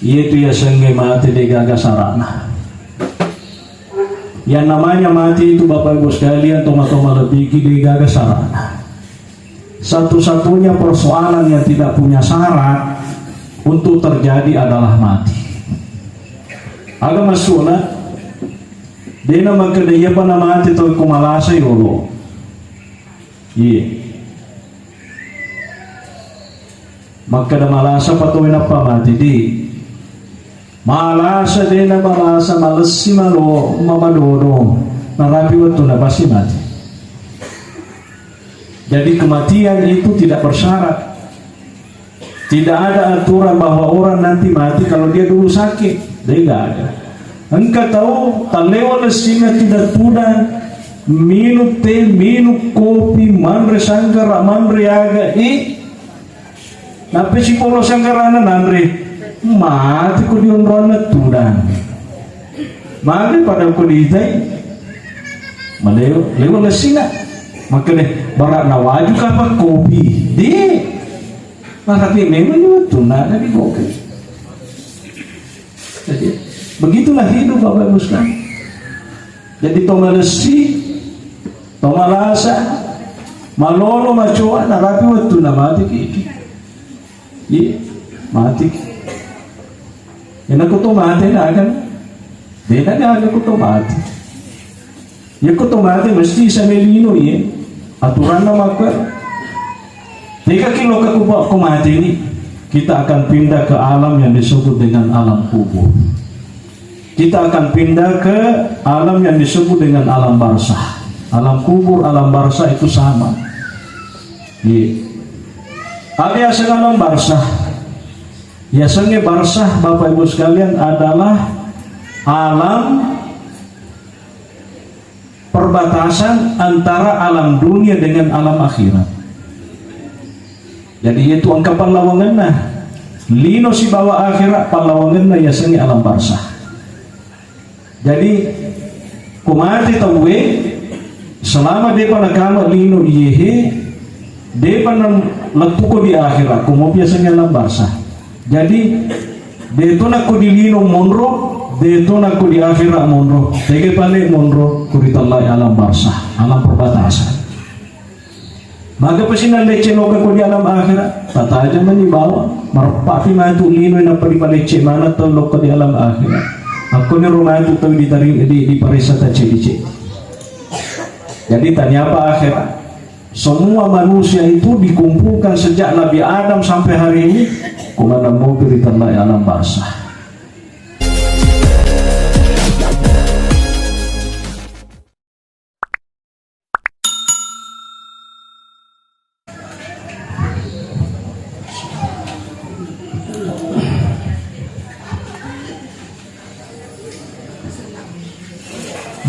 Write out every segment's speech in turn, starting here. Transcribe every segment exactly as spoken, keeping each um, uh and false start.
Iyatu yasengnge mate de' gaga sarana. Yang namanya mati itu, Bapak Ibu sekalian, toma-toma lebiki, de' gaga sarana. Satu-satunya persoalan yang tidak punya syarat untuk terjadi adalah mati. Aga maksudna? De' namakkeda iyapa namate tau ko malasa yolo. Iya. Makkeda malasa pa tau nappa mati, de'. Malasa de' namalasa, malessi malo, mamadodo, narapi wettunna pasti mati. Jadi kematian itu tidak bersyarat. Tidak ada aturan bahwa orang nanti mati kalau dia dulu sakit. De' gaga. Engka tau tallewa lessinna tudang-tudang, minum teh, minum kopi, manre sanggara, manre aga, eh, Nappa sipolo sanggarana nanre, mate ko di onroanna tudang. Mate pada ko diitai. Maleo, leo lessina. Makkeda, bara nawaju kapang kopi. De'. Nah, tapi memang ni wettunna ada di kopi. Jadi, begitulah hidup Bapak Ibu sekalian. Jadi, to malessi, to malasa, malolo, macoa, narapi wettunna mateki. Iya, mateki. Iyana ko to mate, na kan? De' na gaga ko to mate. Iya ko to mate mesti isa melino, iya. Aturanna makkuero. Tega ki loka ko, ko mate ni, kita akan pindah ke alam yang disebut dengan alam kubur. Kita akan pindah ke alam yang disebut dengan alam barzah. Alam kubur, alam barzah itu sama. Iya. Aga yaseng alam barzah? Yasengnge barzah, Bapak Ibu sekalian, adalah alam perbatasan antara alam dunia dengan alam akhirat. Jadi, iyatu engka pallawangenna. Lino sibawa akhirat, pallawangenna yasengnge alam barzah. Jadi, ko mate tauwe, selama de'pa nakama lino iyehe, de'pa na lettuko di akhirat, ko mopi yasengnge alam barzah. Jadi, de' to nakko di lino monro, de' to nakko di akhirat monro, tege pale monro, ko ritellai alam barzah, alam perbatasan. Maga pasi nallecce loka ko di alam akhirat, tatajang mani bawang, mareppapi matu lino nappa dipalecce maneng tau lokka di alam akhirat. Akkoniro matu tau ditari-, di, diparessa taceddi-ceddi. Jadi taniapa akhirat? Semua manusia itu dikumpulkan sejak Nabi Adam sampai hari ini, ko maneng mopi ritellai alam barzah.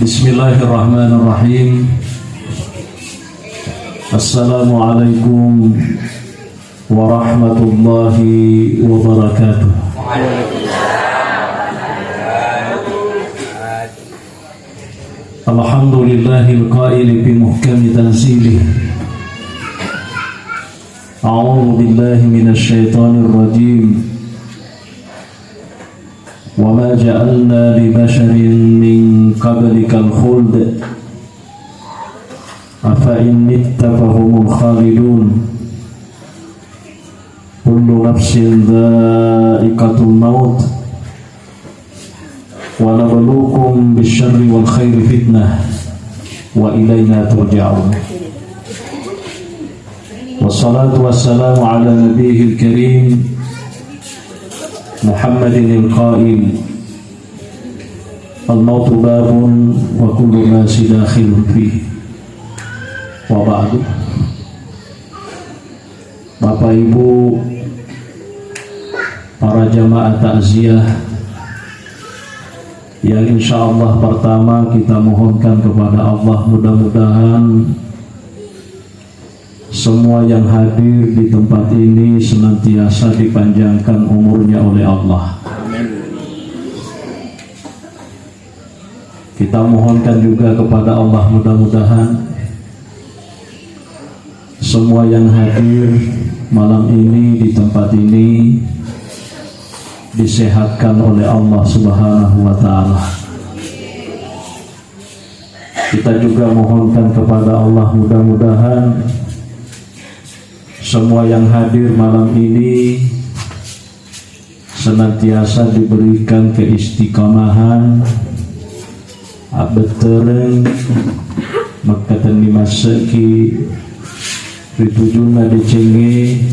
Bismillahirrahmanirrahim. Assalamualaikum warahmatullahi wabarakatuh. Alhamdulillahil qaili fi muhkami tanzilih. A'udzu billahi minasy syaithanir rajim. Wa ma ja'alna li basyarin min qablikal khuld. Afa in mitta fahumul khalidun. Kullu nafsin dha'iqatul maut. Wa nabluukum bisyarri wal khairi fitnah. Wa ilaina turja'un. Wassalatu wassalamu ala nabiyil karim Muhammadinil qail, al mautu babun wa kullu nasi dakhilun fih. Wa ba'du. Bapak Ibu, para jamaah takziah yang insyaallah pertama kita mohonkan kepada Allah, mudah-mudahan semua yang hadir di tempat ini senantiasa dipanjangkan umurnya oleh Allah. Kita mohonkan juga kepada Allah, mudah-mudahan semua yang hadir malam ini di tempat ini disehatkan oleh Allah Subhanahu wa Ta'ala. Kita juga mohonkan kepada Allah, mudah-mudahan semua yang hadir malam ini senantiasa diberikan keistiqamahan, abettereng, makkatenni masseki ritujunna decengnge,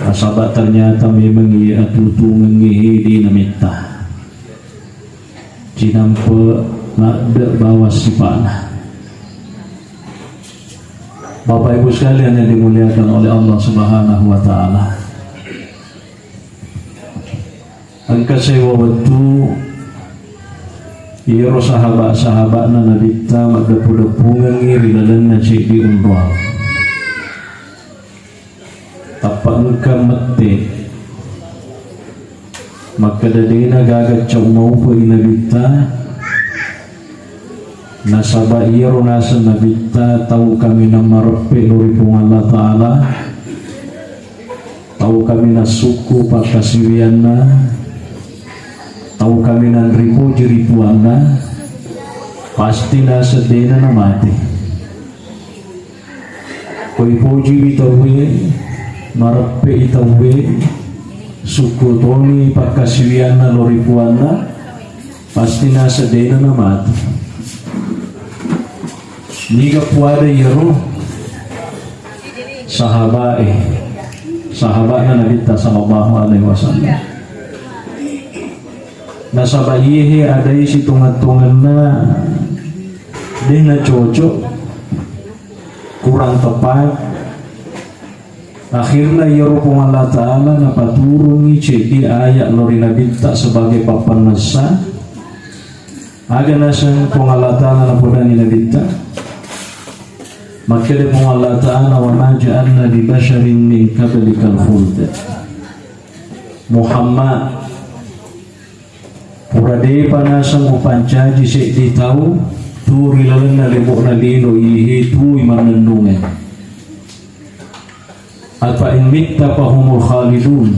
nasaba ternyata memang iya atutungengnge hedi nametta. Cinampe ladde bawang sipa'na. Bapak Ibu sekalian yang dimuliakan oleh Allah Subhanahu wa Ta'ala, engka sewa wettu iyaro sahabat-sahabatna Nabitta maddeppu-deppungengngi ri lalenna seddi onrong. Tappa engka mette. Makkeda dena gaga cau maupai Nabitta, nasaba iyaro naseng Nabitta tau kaminang mareppe lao ri Puang Allah Ta'ala, tau kaminang sukku pakkasiwianna, tau kaminang ripoji ri Puanna, pasti naseng dena namate. Ko ipojiwi tauwe, mareppe i tauwe, sukku toni pakkasiwianna lao ri Puanna, pasti naseng dena namate. Niga puada iyaro sahabae, sahabatna Nabitta sallallahu alaihi wasallam. Nasaba iyehe adai sitongeng-tongenna de nacocok, kurang tepat. Akhirna iyaro Puang Allah Ta'ala napaturungi ceddi ayat lao ri Nabitta sebagai pappannessa. Aga naseng Puang Allah Ta'ala napodangi Nabitta? Makkeda Puang Allah Ta'ala, "Wa ma ja'alna li basyarin min qablikal khuld." Muhammad, pura depa naseng upancaji seddi tau tu ri lalenna lebo'na lino iyehe tui mannennungeng. Afa in mitta fahumul khalidun.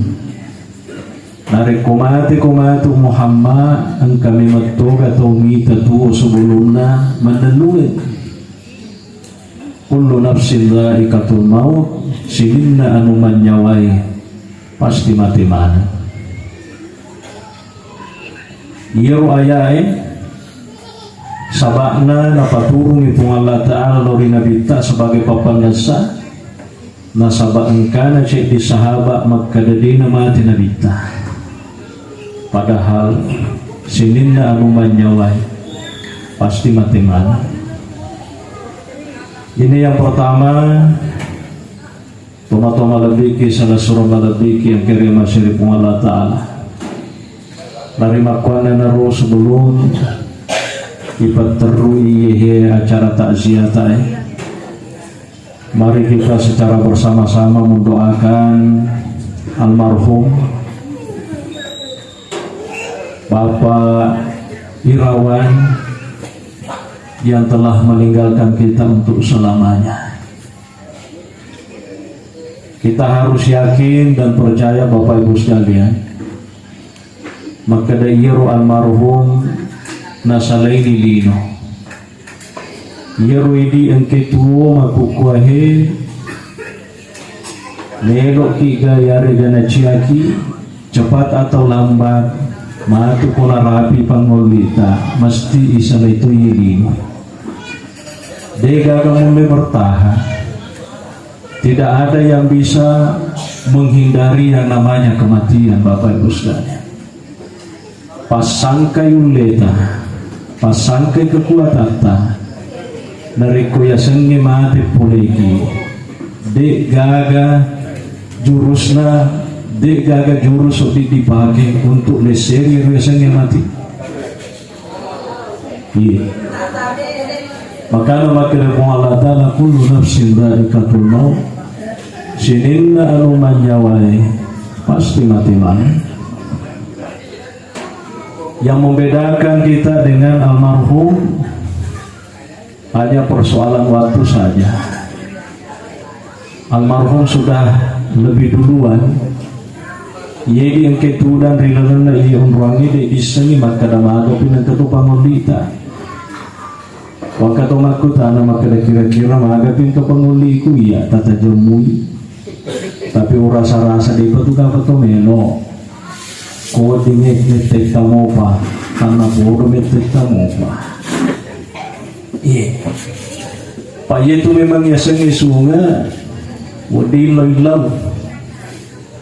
Narekko mateko matu Muhammad, engka memettoga tau mita tuo sebelumna mannennungeng. Kullu nafsin dha'iqatul maut, sininna anu manynyawai pasti mate maneng. Iyaro ayae saba'na napaturungi Puang Allah Ta'ala lao ri Nabitta sebagai pappannessa, nasaba engkana ceddi sahaba makkeda dena mate Nabitta. Padahal sininna anu manynyawai pasti mate maneng. Ini yang pertama, toma-toma malebbiki, salah suro malebbiki yang kere masiri Puang Allah Ta'ala. Narimakkuannanaro sebelum ipatterui iyehe acara takziah tae, mari kita secara bersama-sama mendoakan almarhum Bapak Irawan yang telah meninggalkan kita untuk selamanya. Kita harus yakin dan percaya, Bapak Ibu sekalian, makkeda iyaro almarhum nasalaini lino. Iyaro idi engke tuo makkukkuahe, meloki ga yarega naciaki, cepat atau lambat, matu ko narapi pangollita, mesti isalai to iye lino. Degaga mulle bertahan. Tidak ada yang bisa menghindari yang namanya kematian, Bapak Ibu sekalian. Passangkai ulleta, passangkai kekuatatta, narekko yasengnge mate poleki, de'gaga jurusna, de'gaga jurus dipake untuk lesseri yasengnge mate. Iya. Makana makkeda Puang Allah Ta'ala, "Kullu nafsin dha'iqatul maut." Sininna anu manynyawai pasti mate maneng. Yang membedakan kita dengan almarhum hanya persoalan waktu saja. Almarhum sudah lebih duluan Iye di engke tudang ri lalenna iye onroangnge de' dissengngi makkeda magapi nengka to pangollita. Wangka to makkutana makkeda kira-kira magapi engka pangolliku iya tatajemmui. Tapi urasa-rasa de'pa tu gaga to melo. Ko wedding mettetta mopa, tanna podo mettetta mopa. Iye. Pa iye tu memang yasengnge sunge, wedding illau-illau.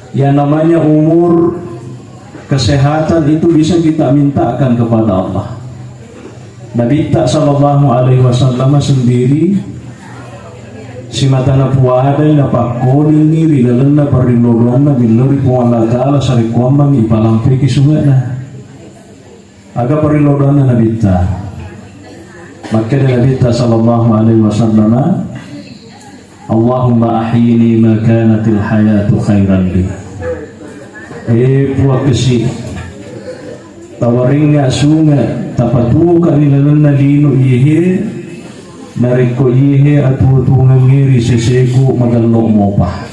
Ya namanya umur, kesehatan itu bisa kita mintakan kepada Allah. Nabitta sallallahu alaihi wasallam sendiri simatana puadai napakkolingi ri lalenna parrillodoanna billau ri Puang Allah Ta'ala sarekkuammengngi ipalampeki sunge'na. Aga parrillodoanna Nabitta? Makkeda Nabitta sallallahu alaihi wasallam, "Allahumma ahyini ma kanatil hayatu khairan li." Eh, Puang Kesi, tawarengnga sunge, tapatuoka ri lalenna lino iyehe, narekko iyehe atuo-tuongengnge ri seseku magello mopa.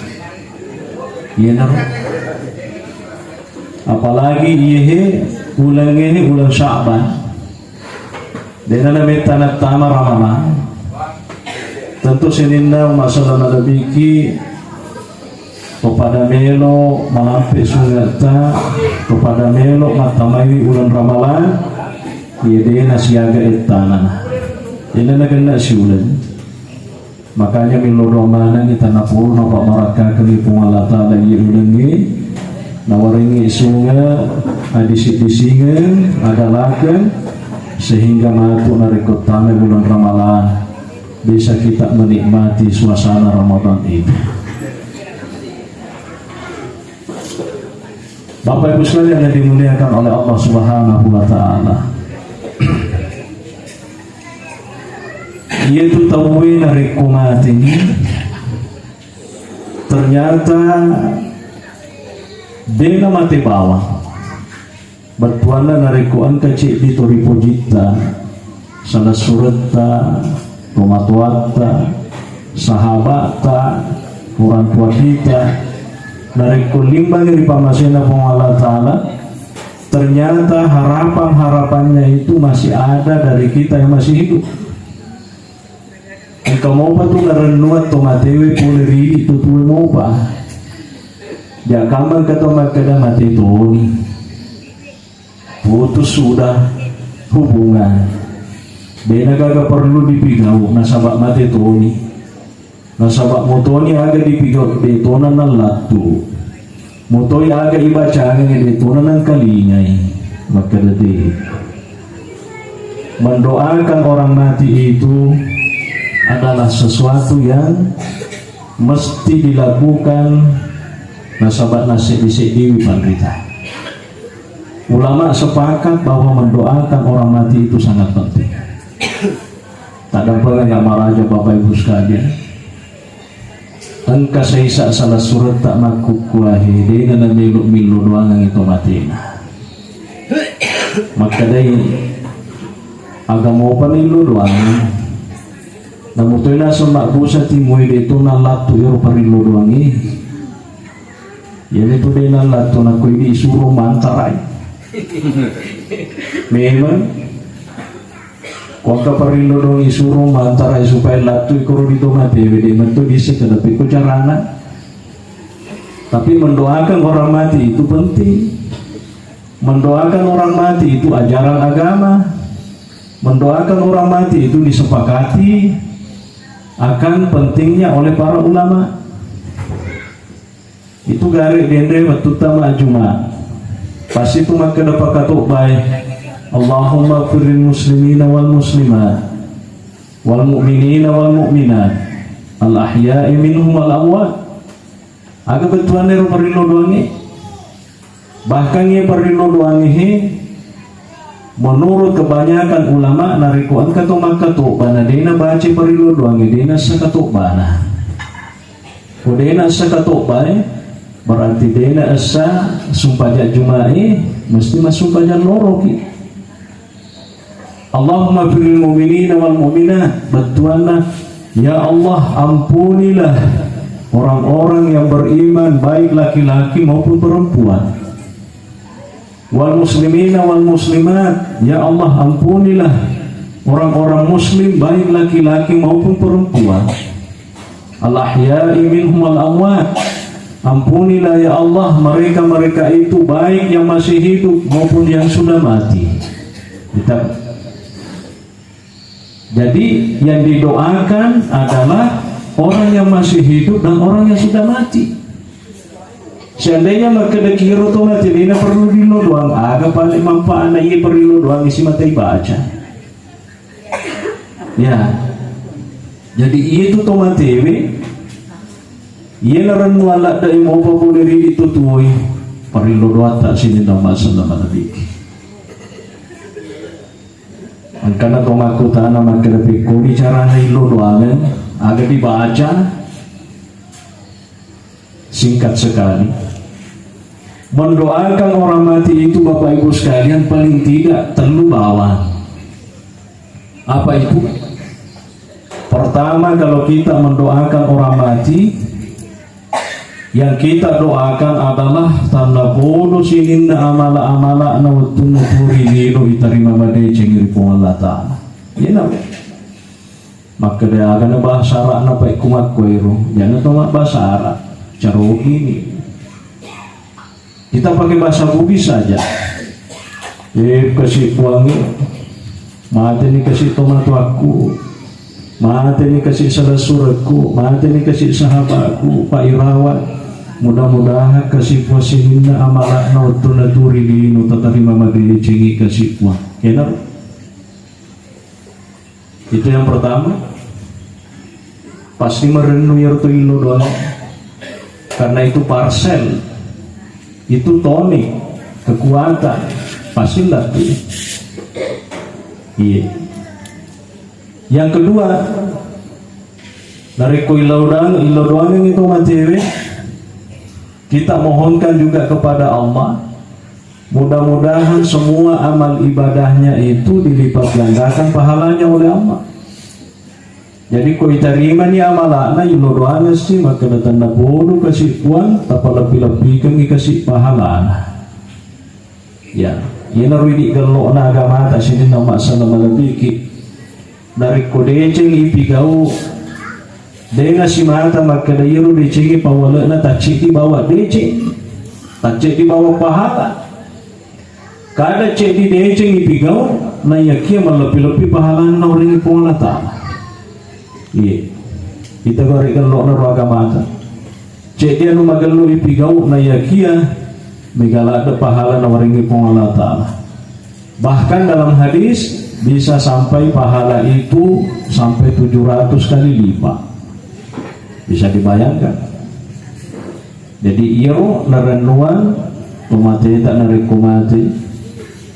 Iyanaro. Apalagi iyehe ulengngehe uleng Sya'ban. De'na nametta nattama Ramalang. Tentu sininna umma selleng nalebiki, kepada melo malampe sunge'ta, kepada melo mattamaiwi uleng Ramalang, iye de'na siaga ettanana. De'na nagenna siuleng. Makanya millo doa manengngi tanapolo napabarakkakeng Puang Allah Ta'ala iye ulengnge, nawarengngi sunge, adisi-disingeng, adalakeng, sehingga matu narekko tamai bulan Ramalang, bisa kita menikmati suasana Ramadan itu. Bapak Ibu sekalian yang dimuliakan oleh Allah Subhanahu wa Ta'ala. Iyatu tauwe narekko mateni, ternyata de'na mate bawang. Bettuanna narekko engka ceddi to ripojitta, salessuretta, tomatoatta, sahabatta, orang tua kita, narekko limbangi ri pammasena Puang Allah Ta'ala, ternyata harapan-harapannya itu masih ada dari kita yang masih hidup. Engka mopa tu narennuang to matewe pole ri idi' to tue mopa. Jakkamma engka to makkeda mate toni. Putus sudah hubungan. De'na gaga perlu dipigau nasaba mate toni. Nasaba motoni aga dipigau de' tona nallattu. Motoi aga ibacangengngi de' tona nangkalingai. Makkeda de'. Mendoakan orang mati itu adalah sesuatu yang mesti dilakukan nasaba nasseddi-seddiwi panrita. Ulama sepakat bahwa mendoakan orang mati itu sangat penting. Taddampengeng maraja Bapak Ibu sekalian. Engka saisa salessuretta makkukkuae, de'na namelo millo doangengngi to matena. Makkedai, aga mopa nillo doangeng? Namutoi naseng mabbusa timoi de' to nallattu iyaro parillo doangnge. Iyanitu de' nallattu nakko idi' isuro mantarai. Memang Ko engka parillo doang isuro mantarai supaya lattui koro ri to matewe, de' metto disseng kenapa ko carana. Tapi mendoakan orang mati itu penting. Mendoakan orang mati itu ajaran agama. Mendoakan orang mati itu disepakati akan pentingnya oleh para ulama. Itu gare' denre wettutta majjuma'. Pasti tu makkeda pakatobbae, Allahumma firil muslimina wal muslimat, wal mu'minina wal mu'minat, al ahya'i minhum wal amwat. Aga bettuanna ero parillo doangnge? Bahkan iye parillo doangnge he, menurut kebanyakan ulama, narekko engka to makkatobba na de'na baca parillo doangnge, de'na essa katobbana. Ko de'na essa katobbae, berarti de'na essa sumpajang Juma'e, mesti massumpajang loroki. Allahumma firil mu'minina wal mu'minat, bettuanna, ya Allah, ampunilah orang-orang yang beriman, baik laki-laki maupun perempuan. Wal muslimina wal muslimat, ya Allah, ampunilah orang-orang muslim, baik laki-laki maupun perempuan. Al ahya'i minhum wal amwat, ampunilah ya Allah mereka-mereka itu, baik yang masih hidup maupun yang sudah mati. Kita Jadi, yang didoakan adalah orang yang masih hidup dan orang yang sudah mati. Seandainya makkedaki ero to mate de' na perlu rillo doang, aga paling manfaatna iya perlu rillo doang isi mata ibaca. Ya. Jadi, itu to matewe, iya narennu aladde' mopa pole ridi to tuoi, parillo doatta sininna massala malebbi. Engkana to makkutana makkeda, pekkoni carana illo doangeng, aga dibaca? Singkat sekali. Mendoakan orang mati itu, Bapak Ibu sekalian, paling tidak tellu bawang. Apa itu? Pertama, kalau kita mendoakan orang mati, yang kita doakan adalah tannapodo sininna amala-amala'na wettunna tuli lino itarima madeceng ri Puang Allah Ta'ala. Iyana makkeda agana bahasa Arabna paekku makkuero, jana to mabbahasa Arab, carokini. Kita pakai bahasa Bugis saja. Eh, kasi Puangnge, mateni kasi tomatoakku, mateni kasi salessurekku, mateni kasi sahabatku, Pak Irawan. Mudah-mudahan kasi Puang sininna amala'na wettunna tuli lino tatarima madecengi kasi Puang. Enak? Itu yang pertama. Pasti merennu iyaro to illo doang. Karena itu parsel. Itu tonik, kekuatan. Pasti latih. Iya. Yang kedua, narekko illo doang, illo doang itu matewe, kita mohonkan juga kepada Allah. Mudah-mudahan semua amal ibadahnya itu dilipat gandakan pahalanya oleh Allah. Jadi, ko itarimani amala'na, illo doangeng si, makkeda tannapodo kasi Puang, tapalebbi-lebbikengngi kasi pahalana. Ya, iyanaro idi gello'na agamata sininna massala malebbiki. Narekko deceng ipigau, de' nasimata makkeda iyaro decengnge pawale'na tacceddi bawa deceng, tacceddi bawa pahala. Kada ceddi deceng ipigau, naiyakia mallebbi-lebbi pahalanna orengnge Puang Allah Ta'ala. Iye. Ita gare gello'na ro agamata. Ceddi anu magello ipigau, naiyakia mega ladde pahala nawarengngi Puang Allah Ta'ala. Bahkan dalam hadis, bisa sampai pahala itu sampai tujuh ratus kali lipat. Bisa dibayangkan? Jadi, iyaro narennuang tomateta narekko mate,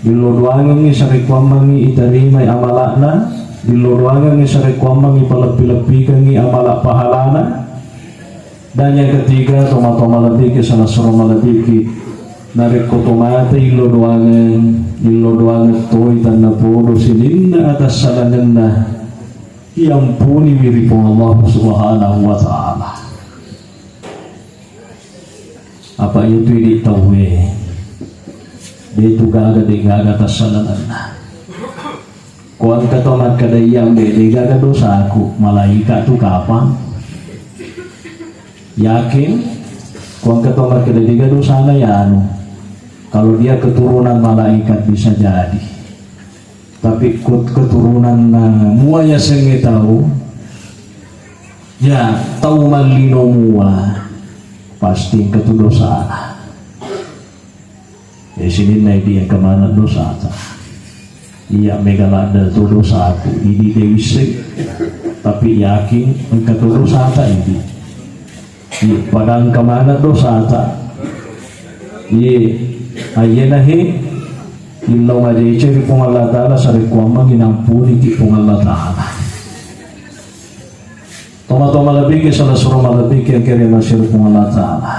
illo doangengngi sarekkuammengngi itarimai amala'na, illo doangengngi sarekkuammengngi palebbi-lebbikengngi amala pahalana, Dan yang ketiga, tomatoa malebbiki, salassureng malebbiki, narekko tomate illo doangeng, illo doangeng toi tannapodo sininna atassalangenna, iampuniwi ri Puang Allah Subhanahu wa Ta'ala. Apa iya tu idi tauwe, de tu gaga, de gaga atassalangenna. Ko engka to makkeda, "Iya, mbe, degaga dosaku," malaika tu kapang? Yakin? Ko engka to makkeda, "Dega dosana yanu," kalau dia keturunan malaikat bisa jadi. Tapi ko keturunanna mua yasengnge tau, ya, tau mallino mua, pasti engka tu dosana. Eh, sininna idi engka maneng dosata. Iya, mega ladde tu dosaku. Idi de wisseng. Tapi yakin engka tu dosata idi. Iya, pada engka maneng dosata. Iya, ayyena he, illau madeceng ri Puang Allah Ta'ala, sarekkuammengngi nampuniki Puang Allah Ta'ala. Tomatoa malebbiki, salassureng malebbiki, engka ri masiri Puang Allah Ta'ala.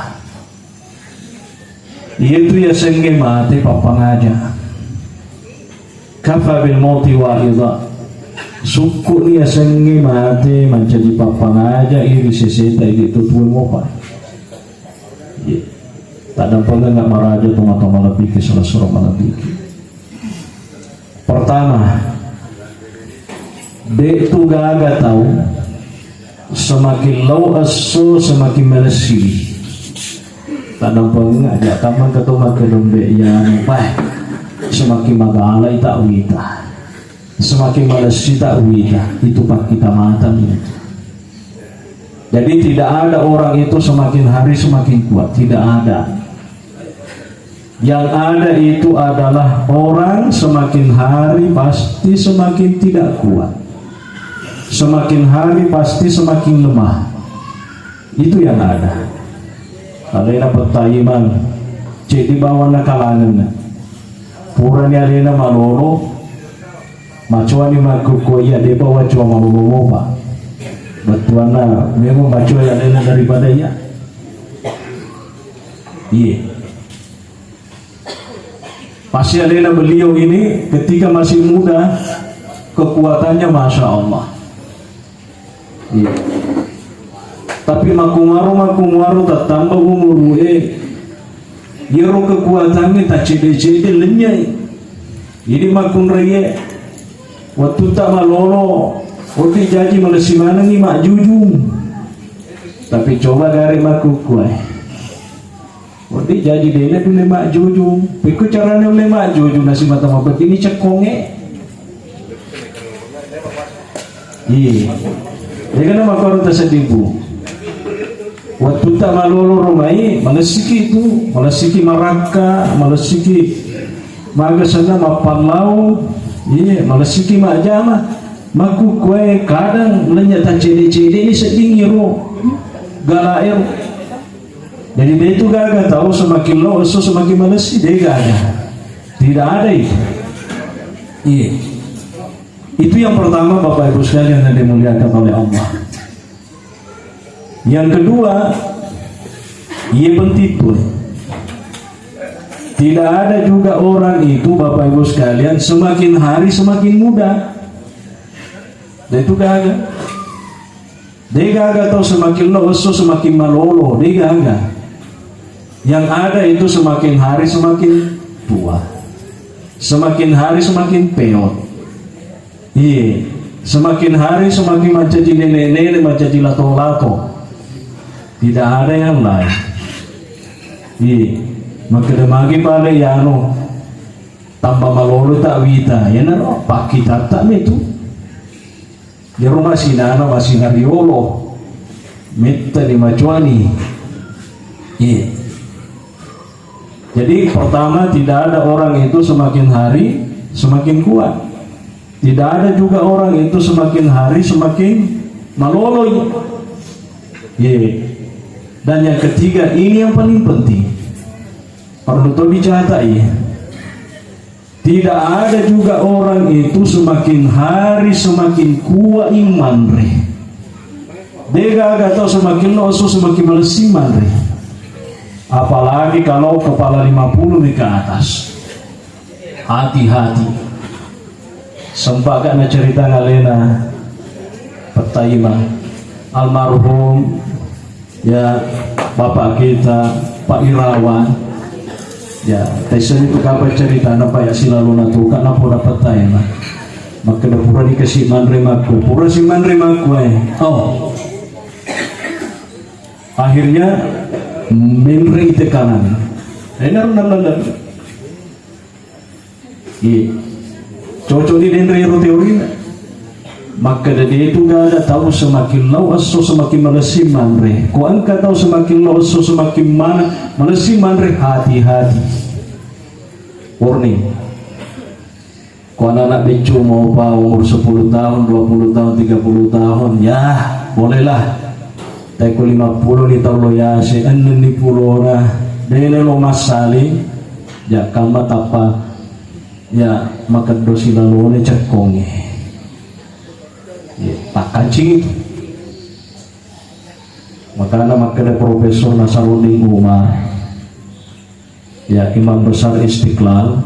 Iyatu yasengnge mate pappangaja. Kafa bil mauti wa'idha. Sukku'ni asengnge mate mancaji pappangaja iri seseta idi' to tue mopa. Iya. Taddampengeng maraja tomatoa malebbiki, salasuro malebbiki. Pertama, de' tu gaga tau semakin lao esso semakin malessi. Taddampengeng aja' tammeng keto makke dombe' iya, bah, semakin magalai ta' wita. Semakin malessi ta' wita, itu pakkita matang itu. Jadi tidak ada orang itu semakin hari semakin kuat, tidak ada. Yang ada itu adalah orang semakin hari pasti semakin tidak kuat. Semakin hari pasti semakin lemah. Itu yang ada. Alena pettaimang, ceddi bawanna kalangenna. Purani alena malolo, macoani makkukku iya, de'pa wacoa malolo mopa. Bettuanna memang macoa alena daripada iya. Iya. Pasti alena beliau ini ketika masih muda, kekuatannya Masya Allah. Iya. Tapi makkumaro, makkumaro tattamba umuru e, iyaro kekuatanna taccede-cede lenyai. Jadi makkunraie, wettu ta malolo, wedding jaji malessi manengngi majjujung. Tapi coba gare makkukkuae. Wedding jaji de'na nulle majjujung. Pekko carana ulle majjujung, nasimata mapeddini cekkongnge. Iya. Iya kan, makkoro tasedding, Bu. Wettu ta malolo romai, malessiki tu, malessiki marakka, malessiki maga senna mappallau, iya, malessiki majjama. Makkukkuae kadang lenya taccede-cedeni sedding iro gala ero. Jadi, de' tu gaga tau semakin lao esso semakin malessi, de' gaga. Tidak ada itu. Iya. Itu yang pertama, Bapak Ibu sekalian yang dimuliakan oleh Allah. Yang kedua, iya penting tu. Tidak ada juga orang itu, Bapak Ibu sekalian, semakin hari semakin muda. Dan itu gaga. De' gaga tau semakin lao esso semakin malolo, de' gaga. Yang ada itu semakin hari semakin tua. Semakin hari semakin peot. Iya, semakin hari semakin mancaji nene-nene, mancaji lato-lato. Tidak ada yang lain. Iya, makkeda magi pale yano tamba malolo ta wita, iyanaro pakkitatta metu. Iyaro masinana masina riolo, mettani macoani. Iya. Jadi, pertama, tidak ada orang itu semakin hari semakin kuat. Tidak ada juga orang itu semakin hari semakin maloloi. Iya. Dan yang ketiga, ini yang paling penting. Perlu to dicatat, iya. Tidak ada juga orang itu semakin hari semakin kuat manre. De' gaga tau semakin lao esso semakin malessi manre. Apalagi kalau kepala lima puluh ke atas. Hati-hati. Sempat gak na cerita ngalena Pettaima, almarhum, ya, bapak kita, Pak Irawan. Ya, taisseng tu kapang ceritana, Pak, ya, silalona tu, Kak, napo dapat taina. Makkeda purani kasi manre makku, pura si manre makku, eh. Oh. Akhirnya, menre ite kanan. Enar nanda. Iya. Cocok ni denre ero teorina. Makkeda de tu gaga tau semakin lau esso semakin malessi manre. Ko engka tau semakin lau esso semakin mana malessi manre, hati-hati. Warning. Ko anak-anak beccu mopa umur sepuluh tahun, dua puluh tahun, tiga puluh tahun, ya bolehlah. Tapi ko lima puluh ni tau lo yase, enneng ni pulona, dena lo massali, jakkamma tappa, ya, makeddo silalone cekkongnge. Ya, takkancing itu. Makana makkeda Profesor Nasaruddin Umar, ya, Imam Besar Istiqlal,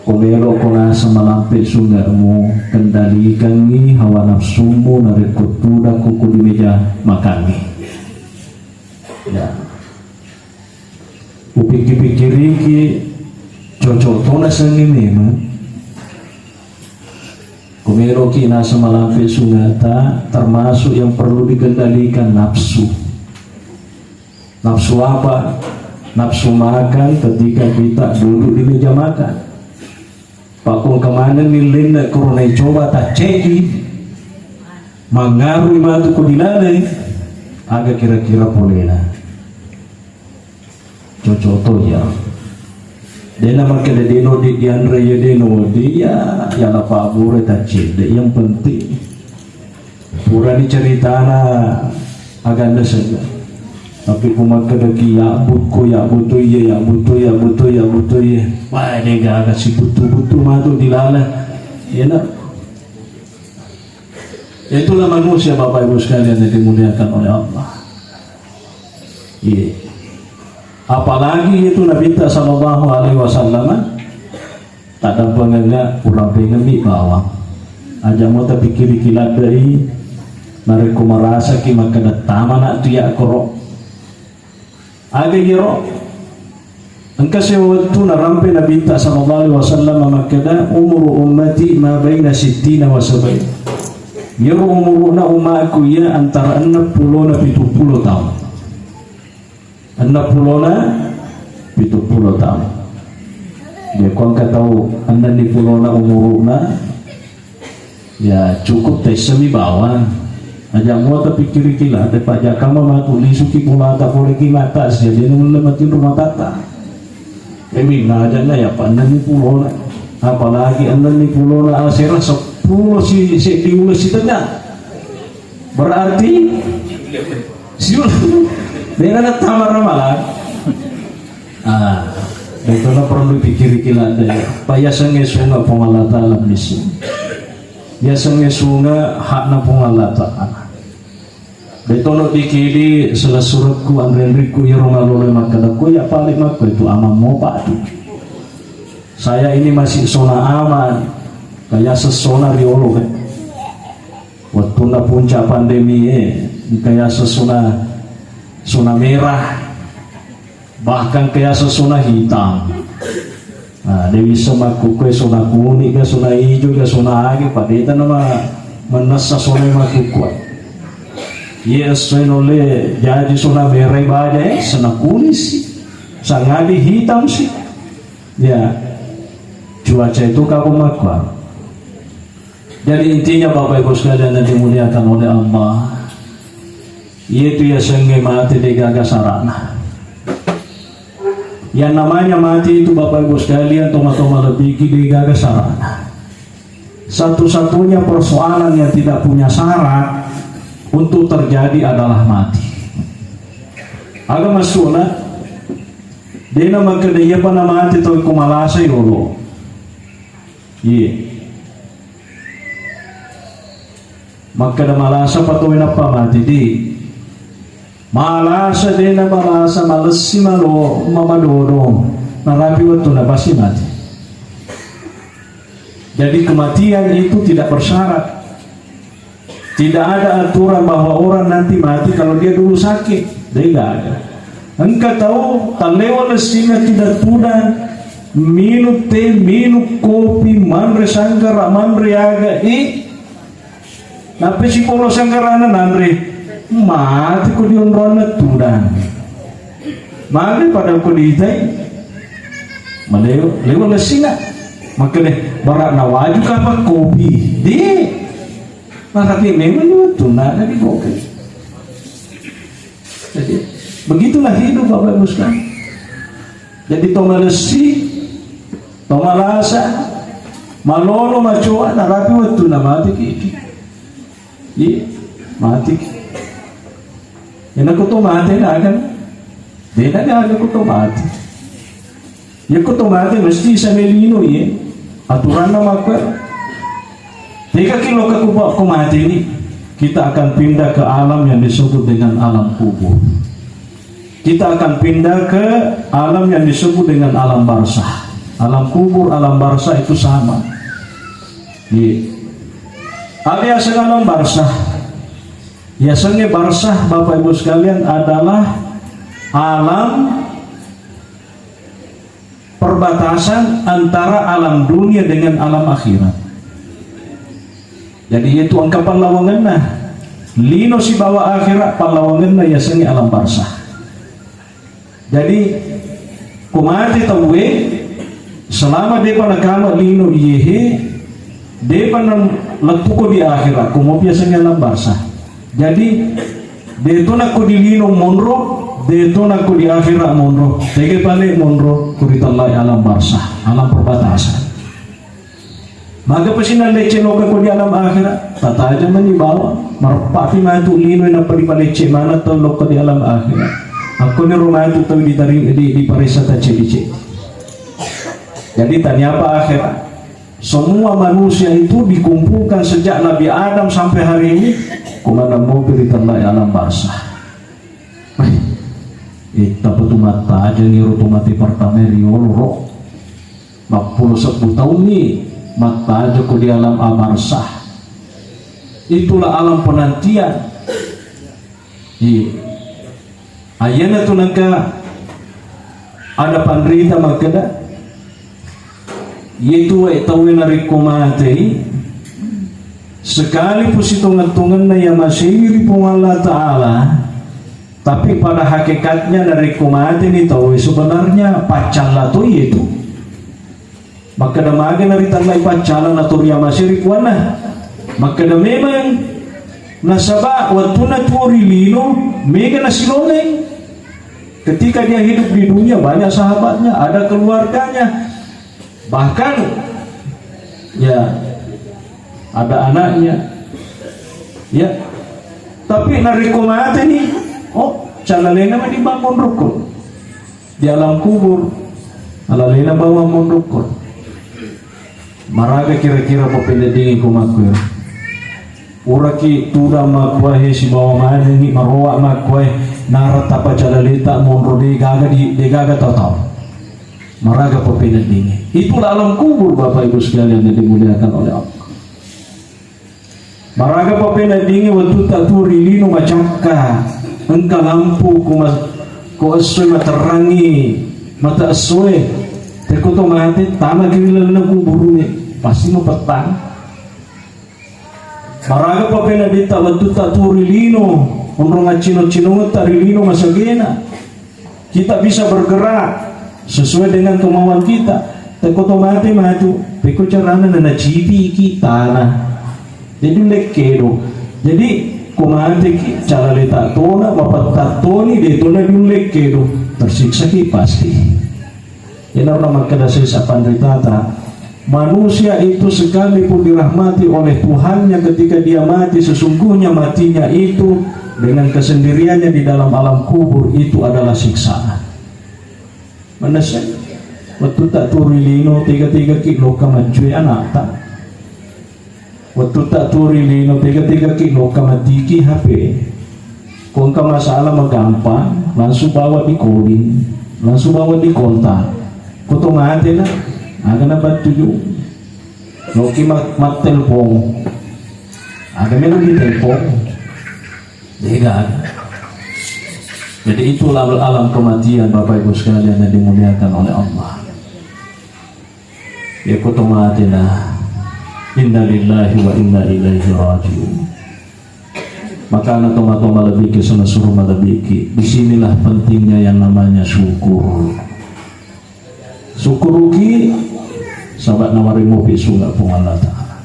Ko meloko naseng malampe sunge'mu, kendalikangngi hawa nafsummu narekko tudakko ko di meja makangnge. Ya. Upikki-pikkiriki, cocok to nasengnge memang. Ko meloki naseng malampe sungeta, termasuk yang perlu dikendalikan nafsu. Nafsu apa? Nafsu makan ketika kita duduk di meja makan. Pakko engka manenni lenna korona coba tacceki, mangarui matu ko dilaleng, aga kira-kira polena? Cocok to ya. Dena makkeda deno di dianre ya deno di ya, ya la pabure taccedde, yang penting purani ceritana aganna senna. Tapi ku makkedaki, "Ya bukko, ya butu iye, ya butu, ya butu, ya butu iye." Wah, de gaga si butu-butu matu dilaleng. Iyana. Itulah manusia, Bapak Ibu sekalian yang dimuliakan oleh Allah. Iya. Apalagi itu Nabi sallallahu alaihi wasallam Taddampengengnga, urampengemmi bawang. Aja mo tapikkiriki ladde'i, narekko marasaki makkeda tamana tu yakkoro. Aga iyaro? Engka sewa wettu narampe Nabitta sallallahu alaihi wasallam makkeda, "Umuru ummati ma baina sittina wa sab'in." Iyaro umuruna umatku iya antara enneng pulo na pitung pulo taung. Enneng pulona pitung pulo taung. Ya, ko engka tau enneng pulona umuruna, ya, cukup taissengngi bawang. Aja mua tapikkiriki ladde, pajakka matu lisuki bolata pole ki mata sia, de nulle matinro matatta. Emi, aja na ya pa enneng pulona. Apalagi enneng pulona asera seppulo si, seddi uleng sitengnga. Berarti siul. Dena nattama ramalan. Ah, betona perlu pikiriki ladde. Pa yasengnge sunga Puang Allah Ta'ala misi. Yasengnge sunga hakna Puang Allah Ta'ala. Betono dikidi selessurekku, anrenrikku, iyaro malolo makkeda ko ya paling makko itu amang mopa tu. Saya ini masih sona aman, kaya sesona riolo kan. Wettunna puncak pandemi e, engka yaseng zona, zona merah, bahkan engka yaseng zona hitam. Nah, de wisseng makkukue zona kuning ga, zona ijo ga, zona age, padeta nama mennessa zona makkukue. Iye essoe nulle jaji zona merah baja e, zona kuning si, sangadi hitam si. Ya, cuaca itu kamu makkua. Jadi intinya Bapak Ibu sekalian yang dimuliakan oleh Allah, yaitu yasengnge mate de gaga sarana. Yang namanya mate itu Bapak Ibu sekalian, toma-toma lebih de gaga sarana. Satu-satunya persoalan yang tidak punya syarat untuk terjadi adalah mati. Aga maksudna? Dena makkeda iyapa namate tau ko malasa yolo. Iye. Makkeda malasa pa tauwe nappa mate, di. Malasa dena malasa, malessi malo, mamadodo. Narapi wettu na pasti mate. Jadi kematian itu tidak bersyarat. Tidak ada aturan bahwa orang nanti mati kalau dia dulu sakit. Tidak ada. Engka tau tallewa lessinna tudang-tudang, minum teh, minum kopi, manre sanggara, manre aga, eh, nappa sipolo sanggarana nanre, mati ko dionronna tudang. Magi pada ko diitai. Malewa, lewa lessinna. Makkeda, bara nawaju kapang kopi. Di. Marapi memang ni wettunna, ada di bokeh. Jadi, begitulah hidup Bapak Ibu sekalian. Jadi, to malessi, to malasa, malolo, macoa, narapi wettunna mati ki. Iya, mati ki. Iyana ko to mate na kan? Dena gaga ko to mate. Yakko to mate mesti sampai lino, iya. Aturanna makko. Tega ki lokka ko, ko mate ni, kita akan pindah ke alam yang disebut dengan alam kubur. Kita akan pindah ke alam yang disebut dengan alam barzah. Alam kubur, alam barzah itu sama. Iya. Aga yaseng alam barzah? Yasengnge barzah, Bapak Ibu sekalian, adalah alam perbatasan antara alam dunia dengan alam akhirat. Jadi, itu engka pallawangenna. Lino sibawa akhirat, pallawangenna yasengnge alam barzah. Jadi, ko mate tauwe, selama depa nakama lino iyehe, depa na lettuko di akhirat, ko mopi yasengnge alam barzah. Jadi, deto nakko di lino monro, deto nakko di akhirat monro, tege pale monro, ko ritellai alam barzah, alam perbatasan. Maga pasi nallecce lokka ko di alam akhirat? Tatajeng mani bawang. Mareppapi matu lino nappa dipalecce maneng tau lokka di alam akhirat. Akkoniro matu tau ditari-, di, diparessa taceddi-ceddi. Jadi taniapa akhirat? Semua manusia itu dikumpulkan sejak Nabi Adam sampai hari ini, ko maneng mopi ritellai alam barzah. Weh, ittapa tu mattajeng iro to mate pertama riolo ro. Mappulo sebbu taunni mattajeng ko di alam barzah. Itulah alam penantian. Iya. Ayyana tu nengka ada panrita makkeda, iyetu wae tauwe narekko matei, sekalipun sitongeng-tongenna iya masei ri Puang Allah Ta'ala, tapi pada hakikatnya narekko mateni tauwe sebenarnya paccalla to iyetu. Makkeda, maga naritellai paccalla nato riamasei ri puanna? Makkeda, memang, nasaba wettunna tuo ri lino, mega nasiloleng. Ketika dia hidup di dunia, banyak sahabatnya, ada keluarganya, bahkan, ya, ada anaknya. Ya. Tapi narekko mateni, oh, callalena mani bangun rukun. Di alam kubur, alalena bawang monrokkon. Maraga kira-kira papeneddingi ko makkuero? Uraki tudang makkuae sibawa manengi maroa makkuae, nara tapacalaleta monro degaga di, degaga tau-tau. Maraga papeneddingi? Itulah alam kubur, Bapak Ibu sekalian yang dimuliakan oleh Allah. Maraga papeneddingi wettutta tuo ri lino macakka, engka lampu ko mas-, ko essoe materrangi mata essoe, tekko to mate tamaki ri lalenna kuburue, pasti mapettang. Maraga papenedditta wettutta tuo ri lino, onrong accino-cinongetta ri lino masagena. Kita bisa bergerak sesuai dengan kemauan kita. Tekko to mate matu, pekko carana nanacipiki tanah. Jadi lekkedo. Jadi ko mateki, calale tattona, mapattattoni, detona diullekkedo. Tersiksaki pasti. Iyanaro makkeda sesa panritata, manusia itu sekalipun dirahmati oleh Tuhannya, ketika dia mati, sesungguhnya matinya itu dengan kesendiriannya di dalam alam kubur itu adalah siksaan. Manessa, wettutta tuo ri lino, tega-tegaki lokka maccue anakta. Wettutta tuo ri lino, tega-tegaki lokka matiki H P. Ko engka masalah magampang, langsung bawa di calling, langsung bawa di kontak. Ko to matena, aga nabattu ju. Loki ma-, mattelpong. Aga melo ditelpong. Degaga. Jadi itulah alam kematian, Bapak Ibu sekalian yang dimuliakan oleh Allah. Iya ko to matena, innalillahi wa inna ilaihi rajiun. Makana tomatoa malebbiki, sona suro malebbiki. Di sinilah pentingnya yang namanya syukur. Syukuruki, saba nawarimmopi sunga Puang Allah Ta'ala.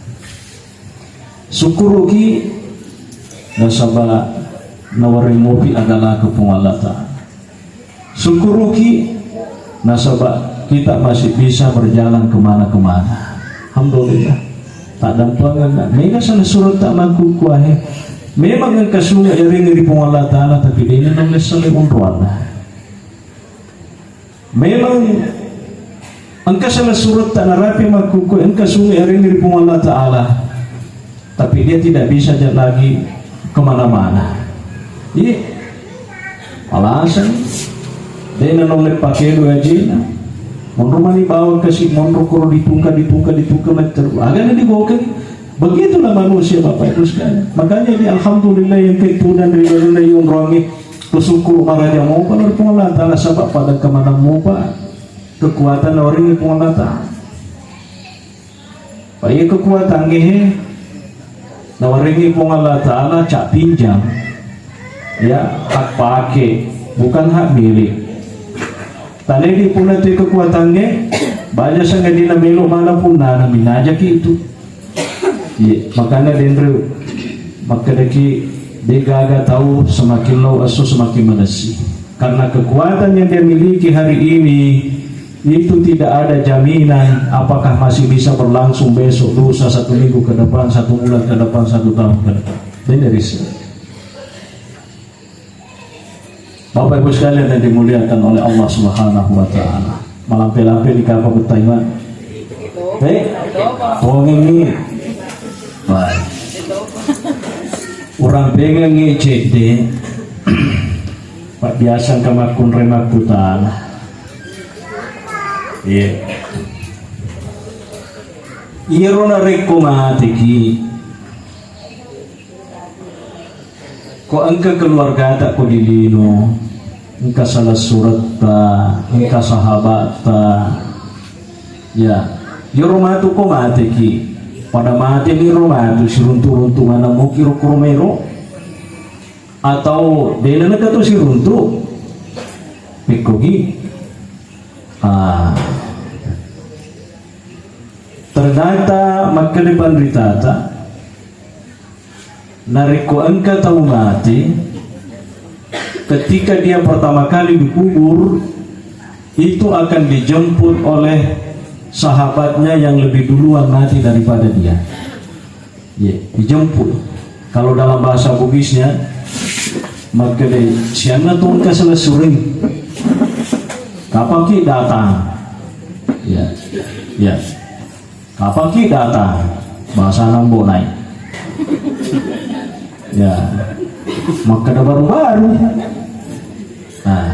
Syukuruki, nasaba nawarimmopi agalaka Puang Allah Ta'ala. Syukuruki, nasaba kita masih bisa berjalan kemana-kemana. Alhamdulillah. Taddampengeng, mega sala surutta makkukkuae. Memang engka sunge yarengngi ri Puang Allah Ta'ala, tapi dena naulle salai onroanna. Memang engka sala surutta narapi makkukku, engka sunge yarengngi ri Puang Allah Ta'ala, tapi dia tidak bisa ja-, lagi kemana-mana. Iya, alasan dena naulle pakedo ajena. Monro mani bawang kasi, monro koro ditungka, ditungka, ditungka, matteru. Agana dibokengi. Begitulah manusia, Bapak Ibu sekalian. Makanya ini alhamdulillah yang ketunan ri laluna yonroangi. Bersyukur maraja mopa ri Puang Allah Ta'ala, sabab pada kemanang mopa kekuatan orang Puang Allah Ta'ala. Pak, iya kekuatan ngehe. Nawarengngi Puang Allah Ta'ala cak pinjam, ya, hak pakai, bukan hak milik. Tane di puna tu kekuatangnge, baja sangadina melo mana puna na minajaki itu. Iya, makanya denre makkedaki degaga tahu semakin lau asu semakin menesi. Karena kekuatan yang dia miliki hari ini itu tidak ada jaminan apakah masih bisa berlangsung besok, lusa, satu minggu ke depan, satu bulan ke depan, satu tahun ke depan. Ini risk. Bapak Ibu sekalian yang dimuliakan oleh Allah Subhanahu wa Ta'ala, malampe-lampe di kapal bertaiwan. Eh, tongengi. Baik. Orang pengengi cedde. Pak biasa engka makkunrai makkutana. Iya. Iyaro narekko mateki, ko engka keluargata ko di lino, engka salah suretta, engka sahabatta. Ya, iyaro matu ko mateki, pada mateni ro matu siruntu-runtu maneng moki ro koro mero. Atau dena nengka to siruntu? Pekkogi. Ah. Ternyata makkeda panritata, narekko engka tau mati, ketika dia pertama kali dikubur, itu akan dijemput oleh sahabatnya yang lebih duluan mati daripada dia. Iya, dijemput. Kalau dalam bahasa Bugisnya, makkeda, "Sianna tu engka selessuring. Kapan ki datang?" Ya, ya. "Kapan ki datang?" Bahasa Nambo naik. Ya. Makkeda baru-baru. Nah,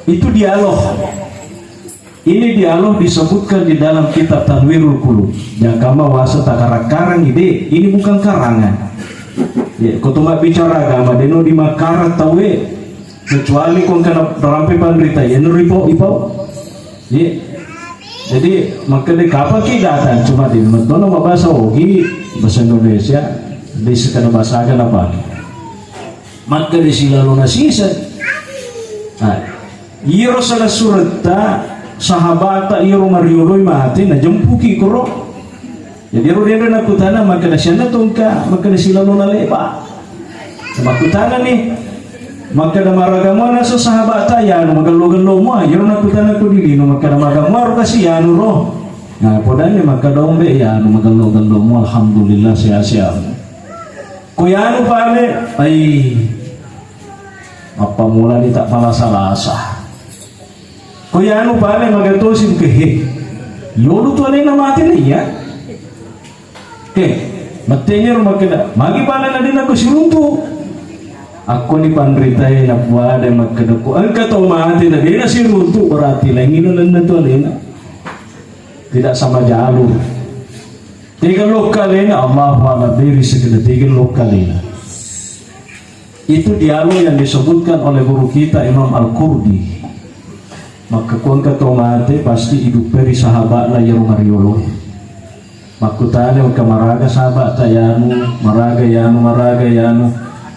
itu dialog. Ini dialog disebutkan di dalam kitab Tanwirul Qulub. Jangka mawasa takarang-karang ide, ini bukan karangan. Ya, ko to mabbicara agama, deno di makarang tauwe, kecuali ko engka na-, rampe panrita, ya, nu ripo, ipo. Ya. Jadi, makkeda kapan ki datang, cuma di mettono mabasa ogi, bahasa Indonesia, di sekada bahasa agama apa. Makkeda silalona siseng. Nah, iyaro selessuretta sahabata iyaro marioloi mate najempuki koro. Jadi iyaro denre nakutana makkeda sianna tongka, makkeda silalona leba. Makkutana ni, makkeda maraga mua naso sahabata yanu magello-gello mua, iyaro nakutana ko dilino makkeda maga mua ro kasi yanu ro. Nah, podanni makkeda ombe yanu magello-gello mua, alhamdulillah sehat-sehat. Ko yanu pale, ai, mappammulani ta malasa-lasa. Ko yanu pale magatosi ke he. Yolu tu alena mate na iya. Ke, mettenye ro makkeda, magi pale na dena ko siruntu. Akkoni panritae napuada makkeda ko engka tau mate na dena siruntu, berarti laingina lenna tu alena. Tidak sama jalur. Tega lokkalena, Allahu a'lam, beri sekeda tega lokkalena. Itu dialog yang disebutkan oleh guru kita Imam Al-Qurdi. Makkeda ko engka to mate pasti idupperi sahabatna iyaro mariolo. Makkutana engka maraga sahabatta yanu, maraga yanu, maraga yanu.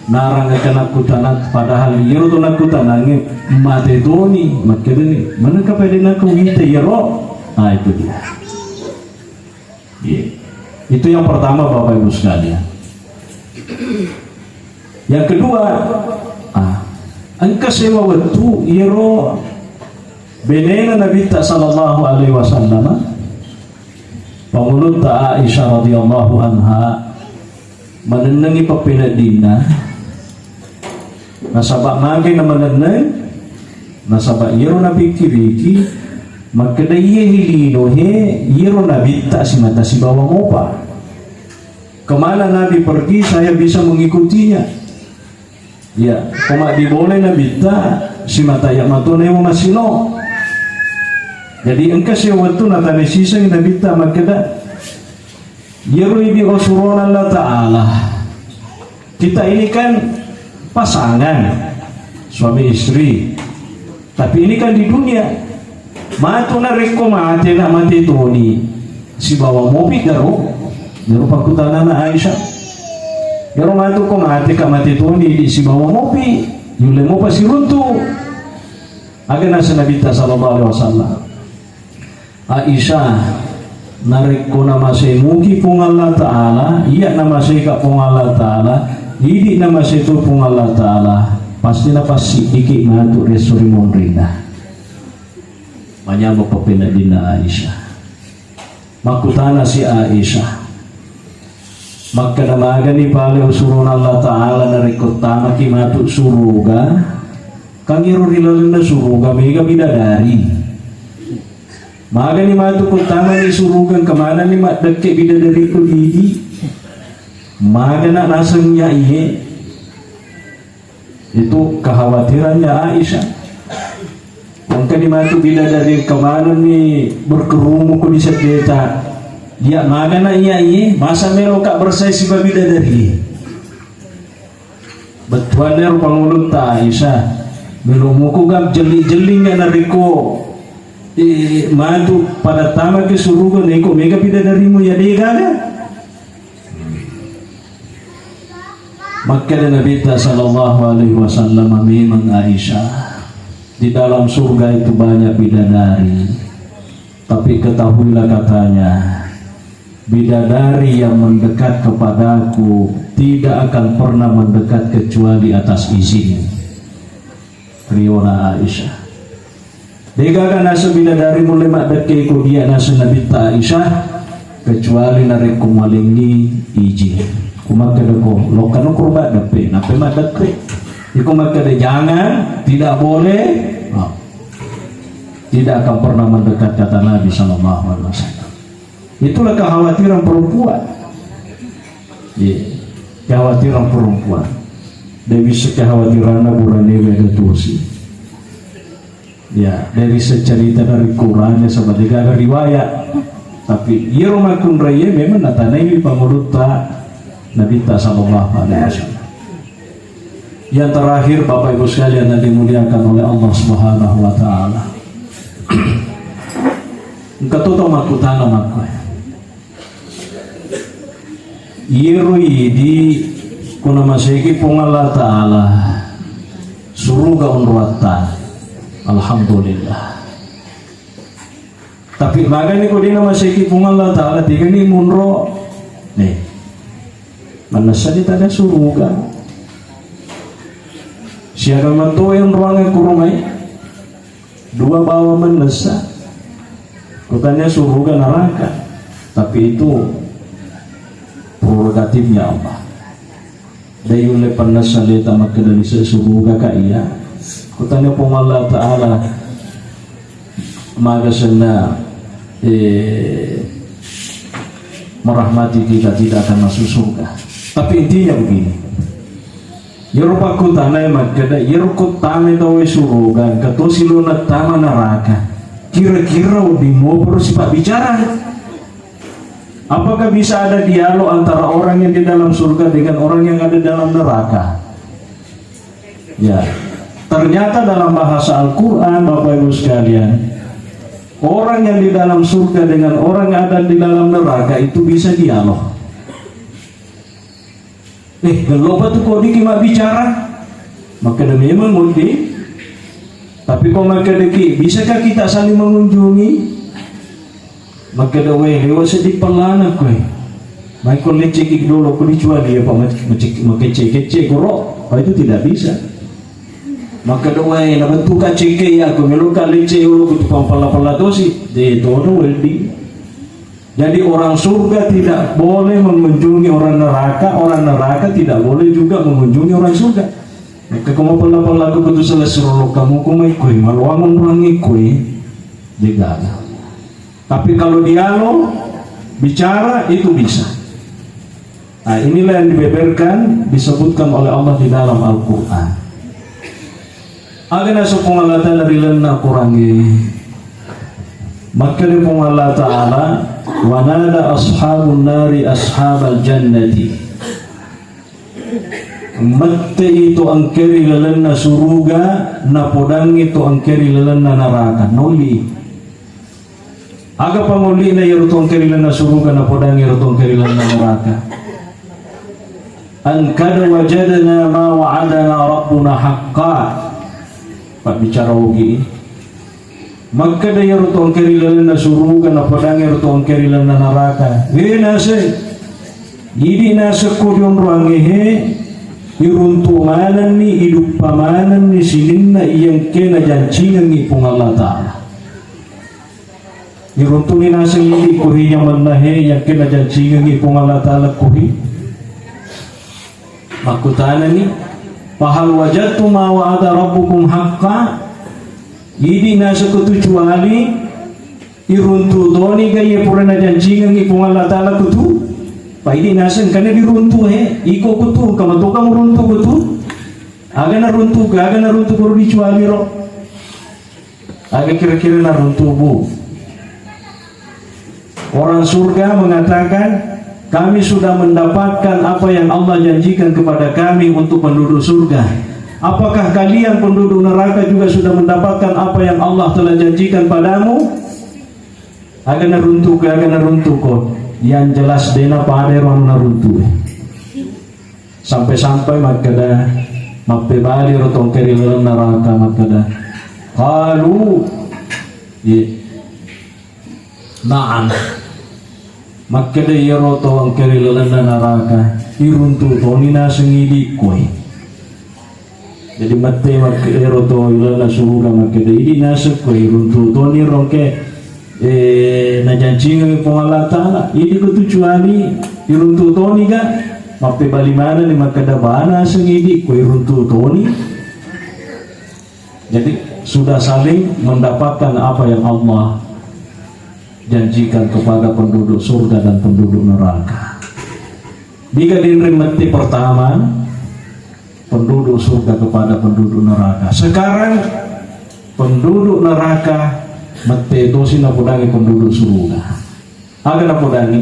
Narang engka nakkutana, padahal iyaro to nakkutanangnge mate toni, makkedani, "Manengka pede nakko wita iyaro?" Ah, itu dia. Iya. Itu yang pertama, Bapak Ibu sekalian. Yang kedua, ah, engka sewa wettu iyaro benena Nabitta sallallahu alaihi wasallam, pangulutta Aisyah radhiyallahu anha, manennengi pappeneddinna, nasaba magi namanenneng, nasaba iyaro napikkiriki, makkeda iye hi lino he, iyaro nabitta simata sibawa mopa. Kemana Nabi pergi, saya bisa mengikutinya. Ya, ko maddibolai nabitta, simata iya mato naewa masino. Jadi engka sewettu natane siseng Nabitta makkeda, "Iyaro idi osurona Allah Ta'ala." Kita ini kan pasangan, suami istri. Tapi ini kan di dunia. Matu narekko mate, na mate toni sibawa mopi garo. Iyaro pakkutanana Aisyah. Iyaro matu ko mate ka mate toni di sibawa mopi, yulle mopa siruntu. Aga nasa Nabitta sallallahu alaihi wasallam. Aisyah, narekko namasei muki Puang Allah Ta'ala, iya namasei ka Puang Allah Ta'ala, idi namasei tu Puang Allah Ta'ala, pasti napassidiki matu ri esso ri monrinna. Manyameng pappeneddinna Aisyah. Makkutana si Aisyah, makkeda magani pale usurona Allah Ta'ala narekko tamaki matu suruga, kan iro ri lalenna suruga mega bidadari. Magani matu ko tamani suruga, engka manenni maddekke bidadari ko didi. Magana naseng iya iye. Itu kekhawatirannya Aisyah. Engkani matu bidadari, engka manenni berkerumu ko di seddeta. Iya magana iya iye, masa melo ka bersaing siba bidadari. Bettuanna ero pangulutta Aisyah, melo muko gam jelli-jellinga narekko, eh, matu pada tamaki suruga neko mega bidadarimu ya degaga. Makkeda Nabitta sallallahu alaihi wasallam, memang Aisyah, di dalam surga itu banyak bidadari. Tapi ketahuilah katanya, bidadari yang mendekat kepadaku tidak akan pernah mendekat kecuali atas izin. Riona Aisyah. Degaga naseng bidadari mulle maddekke ko dia naseng Nabitta Aisyah, kecuali narekko malengngi iji. Ko makkeda ko, lokkano ko maddeppe, nappe maddeppe. Iko makkeda jangan, tidak boleh, oh, tidak akan pernah mendekat, kata Nabi sallallahu alaihi wasallam. Itulah kekhawatiran perempuan. Iya, kekhawatiran perempuan. De bisa kekhawatiranna burane wega tusi. Ya, dari secerita dari Quran ya, sama juga ada riwayat. Tapi iyaro makkunraiye memang natanaiwi pangulutta Nabitta sallallahu alaihi wasallam. Yang terakhir, Bapak Ibu sekalian yang dimuliakan oleh Allah Subhanahu wa Ta'ala. Engka to tau makkutana makkoe. Iyaro idi ko namaseiki Puang Allah Ta'ala, suruga onroatta. Alhamdulillah. Tapi magani ko de namaseiki Puang Allah Ta'ala, tegani monro. Nih. Manessani tania suruga. Siaga manto onroangnge ko romai. Dua bawa mennessa. Ko tania suruga neraka. Tapi itu prerogatifnya Allah. De ulle pennessa leta makkeda lise suruga ka iya. Ko tania Puang Allah Ta'ala maga senna, eh, merahmati kita tidak akan masuk surga. Tapi intinya begini. Iyaro pakkutanae makkeda, iyaro ko tamai tauwe suruga, engka tosi lo nattama neraka. Kira-kira wedding mopa ro sipabbicara? Apakah bisa ada dialog antara orang yang di dalam surga dengan orang yang ada dalam neraka? Ya, ternyata dalam bahasa Al-Quran, Bapak Ibu sekalian, orang yang di dalam surga dengan orang yang ada di dalam neraka itu bisa dialog. Eh, gellopa tu ko diki mabbicara? Makkeda memang wedding. Tapi ko makkedaki, bisakah kita saling mengunjungi? Makkeda, "Weh, lewa seddi pellana koe. Mai ko leceki dolo ko dicuali apa mac-, macek-, makecce-kecce koro." Oh, itu tidak bisa. Makkeda, "Weh, nabentuka ceke ya, ko meloka lecce yolo ko tu pampella-pella tosi." De todo wedding. Jadi orang surga tidak boleh mengunjungi orang neraka, orang neraka tidak boleh juga mengunjungi orang surga. Maka kamu pella-pella ko tu selesai rolo kamu ko mai koe, maloang orang koe, de gaga. Tapi kalau dialog, bicara, itu bisa. Nah, inilah yang dibeberkan, disebutkan oleh Allah di dalam Al-Quran. Aga naseng Puang Allah Ta'ala ri lalenna Al-Quran, eh. Makkeda Puang Allah Ta'ala, "Wa nada ashabun nari ashabal jannati." Mette'i to engkae ri lalenna suruga, napodangngi to engkae ri lalenna naraka. Naulli. Aga pangolli'na iyaro to engkae ri lalenna suruga, napodangngi iyaro to engkae ri lalenna naraka? "An qad wajadna ma wa'adana rabbuna haqqa." Pabbicara ogi. Makkeda iyaro to engkae ri lalenna suruga, napodangngi iyaro to engkae ri lalenna naraka, "We naseng, idi naseng ko dionroangnge he, iruntu manenni, iduppa manenni sininna iyengke najancingengngi Puang Allah Ta'ala." Iruntuni naseng idi ko hi nyamenna he, iyengke najancingengngi Puang Allah Ta'ala ko hi. Makkutanani, "Fahal wajadtum ma wa'ada rabbukum haqqa?" Idi naseng ko tu cuali iruntu toni ga iya pura najancingengngi Puang Allah Ta'ala ko tu? Pa idi naseng kana diruntu he, iko ko tu, engka matoka muruntu ko tu? Aga naruntu, aga naruntu ko ro dicuali ro? Aga kira-kira naruntu, Bu? Orang surga mengatakan, "Kami sudah mendapatkan apa yang Allah janjikan kepada kami untuk penduduk surga. Apakah kalian penduduk neraka juga sudah mendapatkan apa yang Allah telah janjikan padamu?" Aga naruntu ko, aga naruntu ko. Yang jelas dena pada ro naruntu. Sampai-sampai makkeda, mappebali ro to engkae ri lalenna naraka makkeda, qalu, ye, na'am. Makkeda iyaro to engkae ri lalenna naraka, iruntu toni naseng idi koe. Jadi mette makkeda ero to ilalenna suruga makkeda idi naseng koe iruntu toni ro engkae eh, najancingengngi Puang Allah Ta'ala. Idi ko tu cuali iruntu toni ga, mappebali manenni makkeda bana naseng idi ko iruntu toni. Jadi sudah saling mendapatkan apa yang Allah janjikan kepada penduduk surga dan penduduk neraka. Niga denre mette pertama penduduk surga kepada penduduk neraka. Sekarang penduduk neraka mette tosi napodangi penduduk surga. Aga napodangi?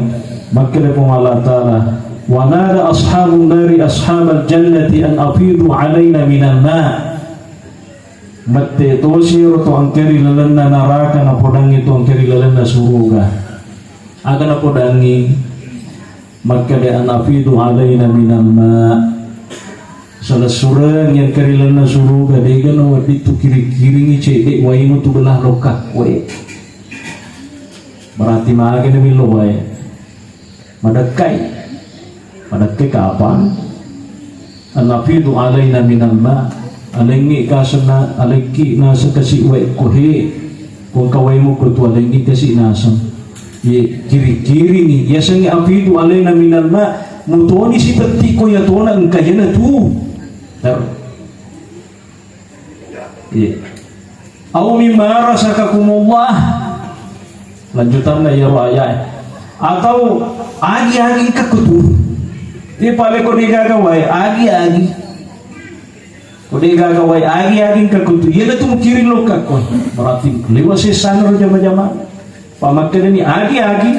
Makkeda Puang Allah Ta'ala, "Wa nada ashabun nari ashabal jannati an afidu alaina minal ma." Mette tosi ro to engkae ri lalenna naraka napodangi to engkae ri lalenna suruga. Aga napodangi? Makkeda, "Anafidu alaina minal ma." Salessureng iya engkae ri lalenna suruga, dega nawedding tu kiring-kiringi cedde waimu tu belah lokka koe. Berarti magana millau wae. Madekkai. Madekkai kapang. "Anafidu alaina minal ma." Alengngi kasenna, alekki naseng kasi wae ko he. Ko engka waimu ko tu alengngi kasi naseng. Ye, kiri-kiringi. Yasengnge afidu alaina minal ma. Mutoni sitetti ko yatona engka iyana tu. Ter- Iya. "Au mimma razaqakumullah." Lanjutanna iyaro ayat. Atau agi-agi engka kutu. Iya pale ko degaga wae, agi-agi. Ko degaga wae, agi-agi engka kutu. Iyana tu mukiring lokka ko. Berarti liwa sesana ro jama-jama. Pamakkedani agi-agi.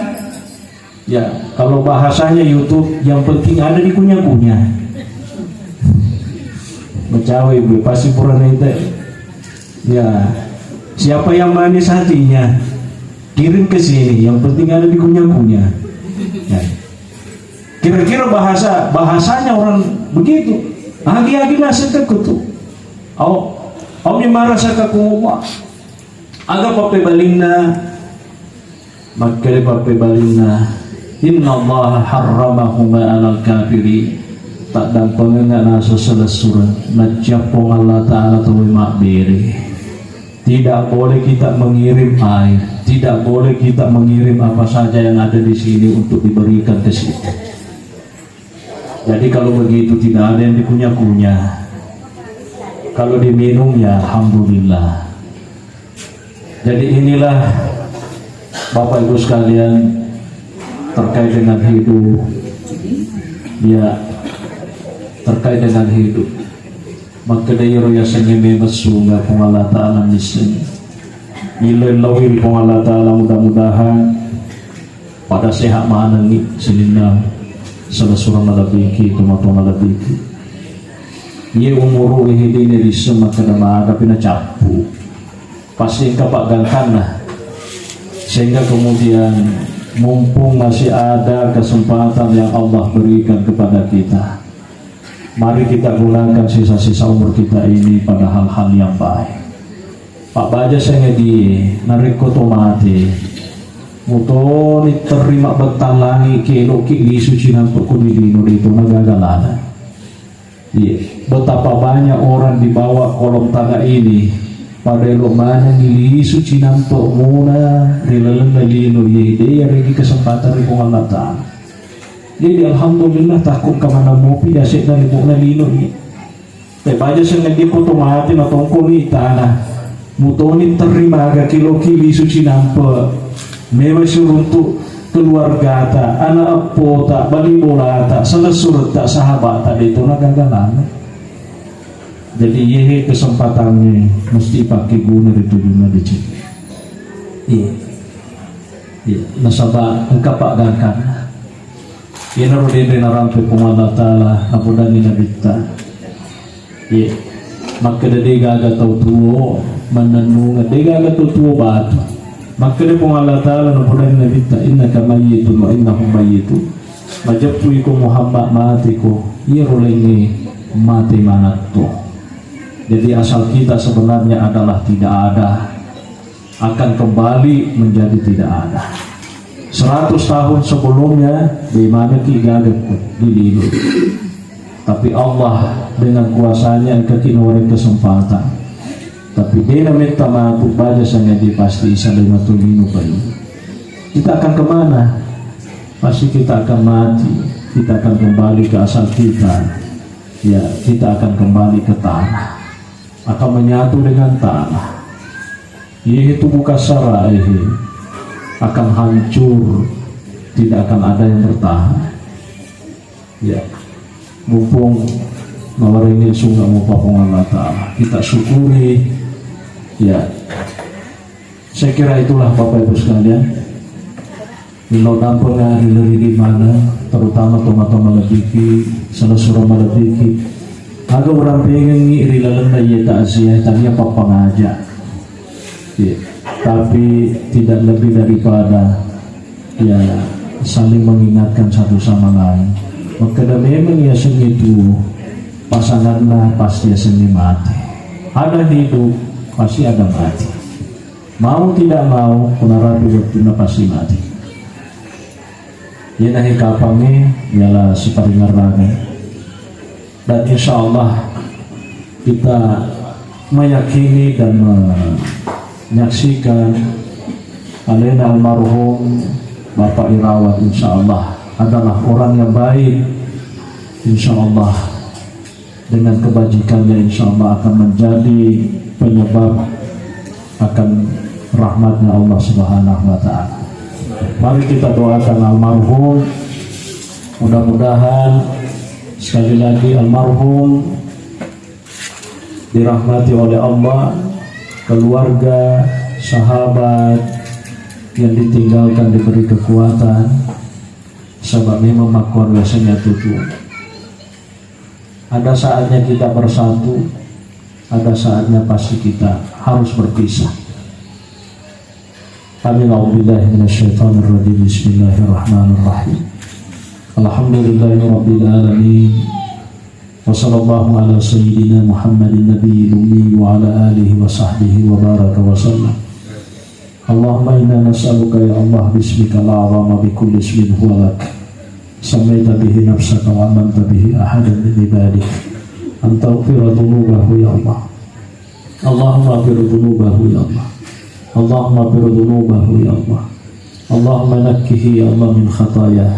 Ya, kalau bahasanya YouTube, yang penting ada di kunyah-kunyah. Mencawe ibu, pasti pura nanti. Ya, siapa yang manis hatinya, kirim ke sini. Yang penting ada di kunyah-kunyah. Ya. Kira-kira bahasa bahasanya orang begitu. Agi-agi nasib ke kutu. Au, au mimma razaqakumullah. Aga pappebalinna? Makkeda pappebalinna, "Innallaha harramahuma 'alal kafirin." Taddampengengnga naseng salessureng, najjappong Allah Ta'ala tauwe mabbere. Tidak boleh kita mengirim air, tidak boleh kita mengirim apa saja yang ada di sini untuk diberikan ke situ. Jadi kalau begitu tidak ada yang dikunyah-kunyah. Kalau diminum ya alhamdulillah. Jadi inilah Bapak Ibu sekalian terkait dengan hidup. Ya, terkait dengan hidup. Makkeda iyaro yasengnge memessunga Puang Allah Ta'ala missengngi. Illau-illaui ri Puang Allah Ta'ala, mudah-mudahan pada sehat manengngi sininna selessureng malebbiki, tomatoa malebbiki. Iye umuru e hedene risseng makkeda maga pi nacappu. Pasti engka paggangkanna. Sehingga kemudian mumpung masih ada kesempatan yang Allah berikan kepada kita, mari kita gunakan sisa-sisa umur kita ini pada hal-hal yang baik. Pabbaja sangadi, narekko to mate, mutoni terri mabbettang langi, keloki lisu cinampe ko di lino, de tona gaga ladang. Iya, betapa banyak orang di bawah kolong tanah ini pada elo maneng lisu cinampe muna ri lalenna lino, iye de yaregi kesempatan ri Puang Allah Ta'ala. Jadi alhamdulillah, takko kamaneng mopi di ase'na lebo'na lino, iye. Te baja sengngeddi poto mate natongkoni tana. Mutoni terri maga kiloki lisu cinampe. Mewa siruntu keluargata, ana eppota, bali bolata, selessuretta, sahabata, de tona gagalana. Jadi iyehe kesempatangnge mesti pake guna ri tujunna deceng. Iya. Iya. Nasaba engka paggangkanna. Iyanaro denre narampe Puang Allah Ta'ala napodanni Nabitta. Iya. Makkeda de gaga tau tuo mannennungeng, de gaga tau tuo batu. Makkeda Puang Allah Ta'ala napodanni Nabitta, "Innaka mayyitun wa innahum mayyitun." Majeppu iko Muhammad, mate ko, iyaro laingnge mate manatto. Jadi asal kita sebenarnya adalah tidak ada, akan kembali menjadi tidak ada. Seratus tahun sebelumnya, de manekki gaga di lino. Tapi Allah dengan kuasanya engkaki nawerekki kesempatan. Tapi de nametta matu baja sangadi pasti isalai matu lino paling. Kita akan kemana? Pasti kita akan mati. Kita akan kembali ke asal kita. Ya, kita akan kembali ke tanah. Akan menyatu dengan tanah. Iyahe tubuh kasar, eh, akan hancur, tidak akan ada yang bertahan. Ya, mumpung nawarengngi sunga mupa Puang Allah Ta'ala, kita syukuri. Ya, saya kira itulah Bapak Ibu sekalian. Illau dampenga ri lari di mana, terutama tomatoa malebbiki, selessureng malebbiki. Aga urampengengngi ri lalenna iye takziah, tania pappangaja. Iya. Tapi tidak lebih daripada, ya, saling mengingatkan satu sama lain. Makkeda memang yasengnge tuo, pasanganna pasti yasengnge mate. Ada hidup, pasti ada mati. Mau tidak mau, punarapi wettunna pasti mati. Iyanahe kapangnge, yala siparingerrangnge. Dan insya Allah kita meyakini dan menyaksikan alena almarhum Bapak Irawan, insya Allah adalah orang yang baik. Insya Allah dengan kebajikannya, insya Allah akan menjadi penyebab akan rahmatnya Allah Subhanahu wa Ta'ala. Mari kita doakan almarhum. Mudah-mudahan sekali lagi almarhum dirahmati oleh Allah, keluarga, sahabat yang ditinggalkan diberi kekuatan, sebab memang makkuaruasanya tutu. Ada saatnya kita bersatu, ada saatnya pasti kita harus berpisah. Amin. A'udzubillahi minasyaitonirrajim. Bismillahirrahmanirrahim. Alhamdulillahirabbil alamin. Wa sallallahu ala sayyidina Muhammadin nabiyil ummi wa ala alihi wa sahbihi wa baraka wa sallam. Allahumma inna nas'aluka ya Allah bismikal a'zama bi kulli ismin huwa lak. Sammaita bihi nafsaka wa 'allamta bihi ahadan min ibadik. An taghfira dzunubahu ya Allah. Allahumma ighfir dzunubahu ya Allah. Allahumma ighfir dzunubahu ya Allah. Allahumma nakkihi ya Allah min khataya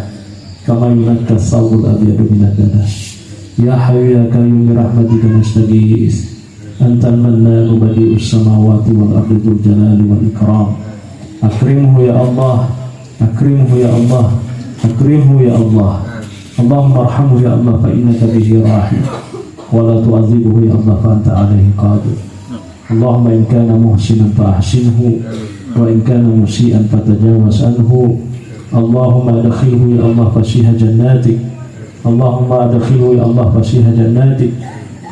kama yunakka thawbul abyadu minad danas. Ya Hayyu ya Qayyum bi rahmatika nastaghits. Antal mannanu badi'us samawati wal ardi dzul jalali wal ikram. Akrimhu ya Allah, akrimhu ya Allah, akrimhu ya Allah. Allahumma arhamhu ya Allah fa innaka bihi rahim. Wa la tu'adzibhu ya Allah fa anta alaihi qadir. اللهم إن كان محسنا فأحسنه، وإن كان مسيئا فتجاوز عنه. اللهم أدخله يا الله فسيح جناتك. اللهم أدخله يا الله فسيح جناتك.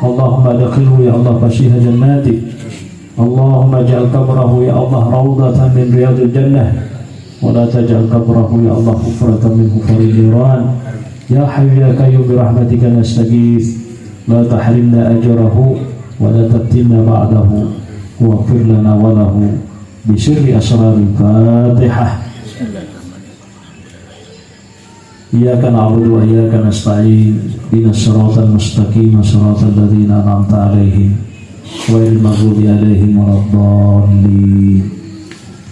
اللهم أدخله يا الله فسيح جناتك. اللهم اجعل قبره يا الله روضة من رياض الجنة، ولا تجعل قبره يا الله حفرة من حفر النيران. يا حي يا قيوم برحمتك نستغيث، لا تحرمنا أجره ولا تفتنا بعده، واغفر لنا وله بسر أسرار الفاتحة. إياك نعبد وإياك نستعين، اهدنا الصراط المستقيم، صراط الذين أنعمت عليهم، غير المغضوب عليهم ولا الضالين.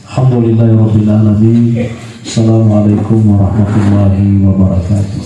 الحمد لله رب العالمين. السلام عليكم ورحمة الله وبركاته.